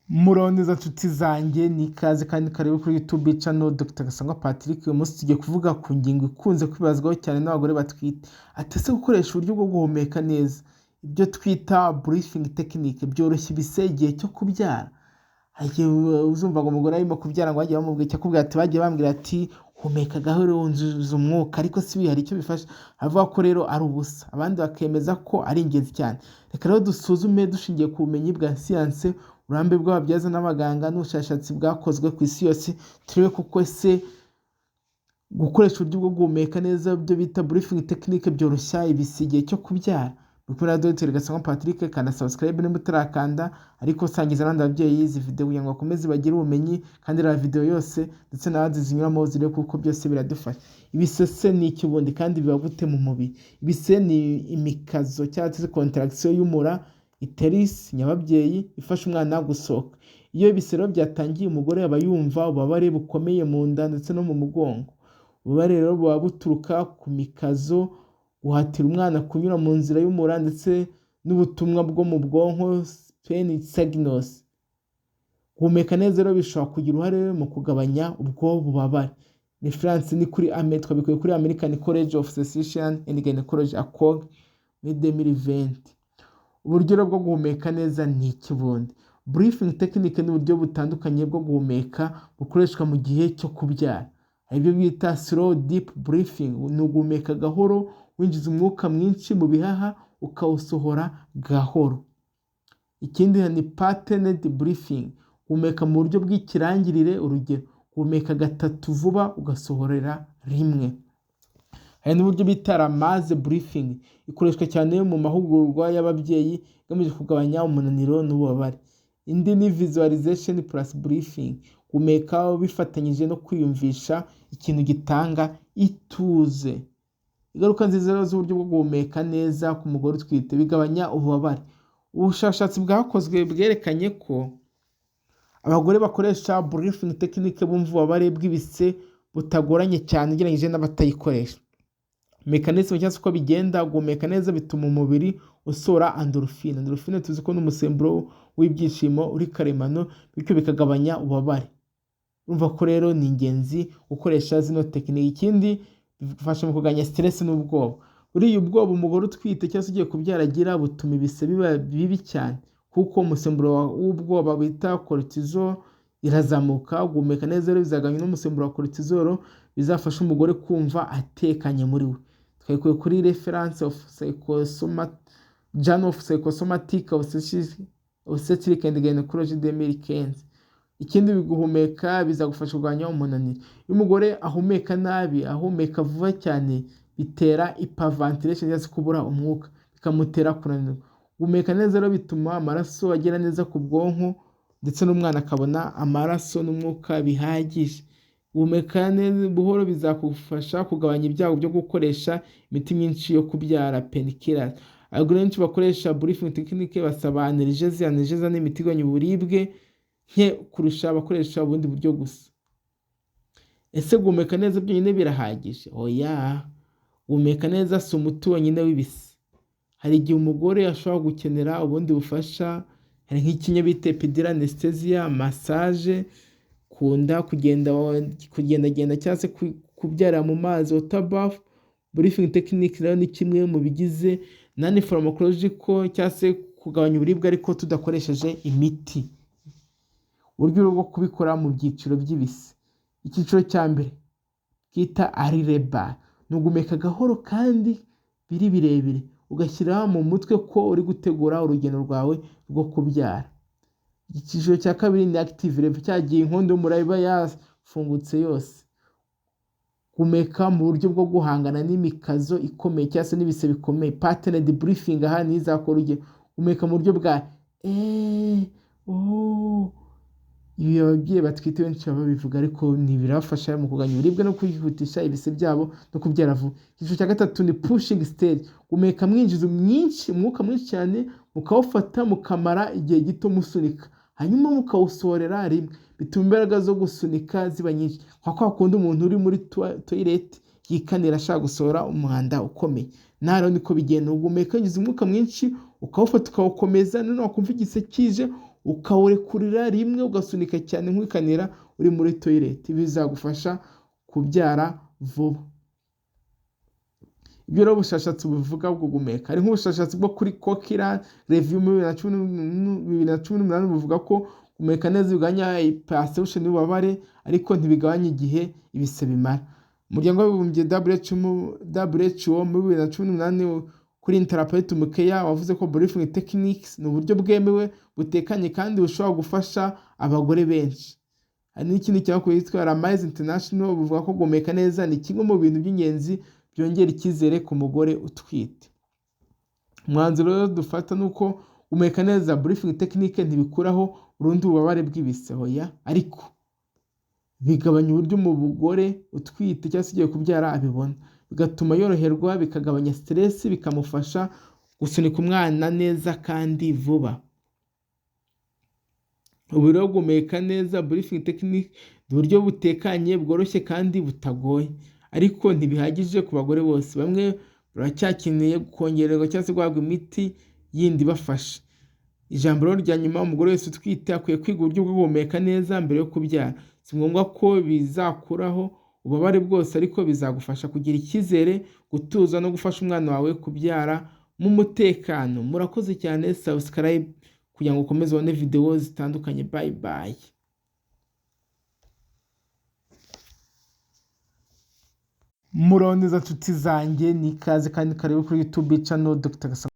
Muraho neza nshuti zanjye, ni ikaze kandi karibu kuri YouTube channel Dr Gasangwa Patrick. Uyu munsi tugiye kuvuga ku ngingo ikunze kwibazwaho cyane n'abagore batwite. Ati ese gukoresha uburyo bwo guhumeka neza, ibyo twita breathing technique, byoroshya ibise igihe cyo kubyara? Hari igihe uzumva ngo umugore arimo kubyara ngo bagiye bamubwira icyo akubwira, ati bagiye bambwira ati humeka gahoro wunzuza umwuka, ariko si hari icyo bifasha? Avuga ko rero ari ubusa, abandi bakemeza ko ari ingenzi cyane. Reka rero dusuzume dushingiye ku bumenyi bwa siyanse, uburambe bw'ababyaza n'abaganga n'ubushakashatsi bwakozwe ku isi yose, turebe koko ese gukoresha uburyo bwo guhumeka neza, byo bita breathing technique, byoroshya ibise igihe cyo kubyara. Muri kumwe na Dr Gasangwa Patrick. Kanda subscribe niba utarakanda, ariko sangiza n'abandi babyeyi izi video kugira ngo bakomeze bagire ubumenyi, kandi reba video yose ndetse n'abandi zinyuramo zirebe, kuko byose biradufasha. Ibise ni iki ubundi, kandi biba gute mu mubiri? Ibise ni imikazo cyangwa se contraction y'umura, uterus, nyababyeyi, ifasha umwana gusohoka. Iyo ibise rero byatangiye, umugore aba yumva ububabare bukomeye mu nda ndetse no mu mugongo. Ububabare rero buba buturuka ku mikazo, guhatira umwana kunyura mu nzira y'umura, ndetse n'ubutumwa bwo mu bwonko, pain signals. Guhumeka neza rero bishobora kugira uruhare mu kugabanya ubwo bubabare. Reference ni kuri ame twabikuye kuri American College of Obstetricians and Gynecology, ACOG, muri 2020. Uburyo rero bwo guhumeka neza ni iki bundi? Breathing technique ni uburyo butandukanye bwo guhumeka bukoreshwa mu gihe cyo kubyara. Hari ibyo bita slow deep breathing, ni uguhumeka gahoro, winjiza umwuka mwinshi mu bihaha, ukawusohora gahoro. Ikindi ni patterned breathing, guhumeka mu buryo bw'ikirangirire, urugero guhumeka gatatu vuba ugasohorera rimwe. Hari n'uburyo bita Lamaze breathing, ikoreshwa cyane mu mahugurwa y'ababyeyi, igamije kugabanya umunaniro n'ububabare. Indi ni visualization plus breathing, guhumeka bifatanyije no kwiyumvisha ikintu gitanga ituze. Ingaruka nziza rero z'uburyo bwo guhumeka neza ku mugore utwite: bigabanya ububabare. Ubushakashatsi bwakozwe bwerekanye ko abagore bakoresha breathing technique bumva ububabare bw'ibise butagoranye cyane ugereranyije n'abatayikoresha. Mécanisme cyangwa se uko bigenda: guhumeka neza bituma umubiri usohora endorphine. Endorphine tuzi ko ni umusemburo w'ibyishimo uri karemano, bityo bikagabanya ububabare. Urumva ko rero ni ingenzi gukoresha zino technique. Ikindi, bifasha mu kugabanya stress n'ubwoba. Buriya ubwoba umugore utwite cyangwa se ugiye kubyara agira butuma ibise biba bibi cyane, kuko umusemburo w'ubwoba bita cortisol irazamuka. Guhumeka neza rero bizagabanya n'umusemburo wa cortisol, bizafasha umugore kumva atekanye muri we. Twabikuye kuri reference of Journal of Psychosomatic Obstetric and Gynecology 2015. Ikindi, guhumeka bizagufasha kurwanya umunaniro. Iyo umugore ahumeka nabi, ahumeka vuba cyane, bitera hyperventilation cyangwa se kubura umwuka, bikamutera kunanirwa. Guhumeka neza rero bituma amaraso agera neza ku bwonko, ndetse n'umwana akabona amaraso n'umwuka bihagije. Guhumeka neza buhoro bizagufasha kugabanya ibyago byo gukoresha imiti myinshi yo kubyara, painkillers. Abagore benshi bakoresha breathing technique basaba analgesia. Analgesia ni imiti igabanya uburibwe nke kurusha abakoresha ubundi buryo gusa. Ese guhumeka neza byonyine birahagije? Oya, guhumeka neza si umuti wonyine w'ibise. Hari igihe umugore ashobora gukenera ubundi bufasha, hari nk'ikinya bita epidural anesthesia, massage ku nda, kugendagenda cyangwa se kubyarira mu mazi, water birth. Breathing technique rero ni kimwe mu bigize non pharmacological, cyangwa se kugabanya uburibwe ariko tudakoresheje imiti. Uburyo bwo kubikora mu byiciro by'ibise: icyiciro cya mbere bita early labor, ni uguhumeka gahoro kandi biri birebire, ugashyira mu mutwe ko uri gutegura urugendo rwawe rwo kubyara. Icyiciro cya kabiri ni active labor, cya gihe inkondo y'umura iba yafungutse yose, guhumeka mu buryo bwo guhangana n'imikazo ikomeye cyangwa se n'ibise bikomeye. Patterned breathing aha niyo izakora. Urugero, guhumeka mu buryo bwa eee ooo. Ibi ababyeyi batwite benshi baba babivuga, ariko ntibirabafasha mu kugabanya uburibwe no kwihutisha ibise byabo no kubyara vuba. Icyiciro cya gatatu ni pushing stage, guhumeka mwinjiza mwinshi, umwuka mwinshi cyane, mukawufata, mukamara igihe gito musunika, hanyuma mukawusohorera rimwe. Bituma imbaraga zo gusunika ziba nyinshi, nka kwa kundi umuntu uri muri toilette yikanira ashaka gusohora umwanda ukomeye. Nawe rero niko bigenda: ugumeka winjiza umwuka mwinshi, ukawufata, ukawukomeza, noneho wakumva igise kije. ukawurekurira rimwe, ugasunika cyane nk'uwikanira uri muri toilet. Ibi bizagufasha kubyara vuba. Ibyo rero ubushakashatsi buvuga bwo guhumeka, hari nk'ubushakashatsi bwo kuri Cochrane Review muri 2018 buvuga ko guhumeka neza bigabanya perception y'ububabare, ariko ntibigabanya igihe ibise bimara. Umuryango w'Abibumbye WHO muri 2018 kuri Intrapartum Care wavuze ko breathing techniques ni uburyo bwemewe, butekanye kandi bushobora gufasha abagore benshi. Hari n'ikindi kinyamakuru cyitwa Ramiz International buvuga ko guhumeka neza ni kimwe mu bintu by'ingenzi byongera icyizere ku mugore utwite. Umwanzuro rero dufata ni uko guhumeka neza, breathing technique, ntibikuraho burundu ububabare bw'ibise, hoya, ariko bigabanya uburyo umugore utwite cyangwa se ugiye kubyara abibona, bigatuma yoroherwa, bikagabanya stress, bikamufasha gusunika umwana neza kandi vuba. Ubu rero guhumeka neza, breathing technique, ni uburyo butekanye, bworoshye kandi butagoye, ariko ntibihagije ku bagore bose. Bamwe baracyakeneye kongererwa cyangwa se guhabwa imiti yindi ibafasha. Ijambo rero rya nyuma: umugore wese utwite akwiye kwiga uburyo bwo guhumeka neza mbere yo kubyara. Si ngombwa ko bizakuraho ububabare bwose, ariko bizagufasha kugira icyizere, gutuza no gufasha umwana wawe kubyara mu mutekano. Murakoze cyane. Subscribe kugira ngo ukomeze ubone videwo zitandukanye. Bye bye. Muraho neza nshuti zanjye, ni ikaze kandi karibu kuri YouTube channel Dr Gasana.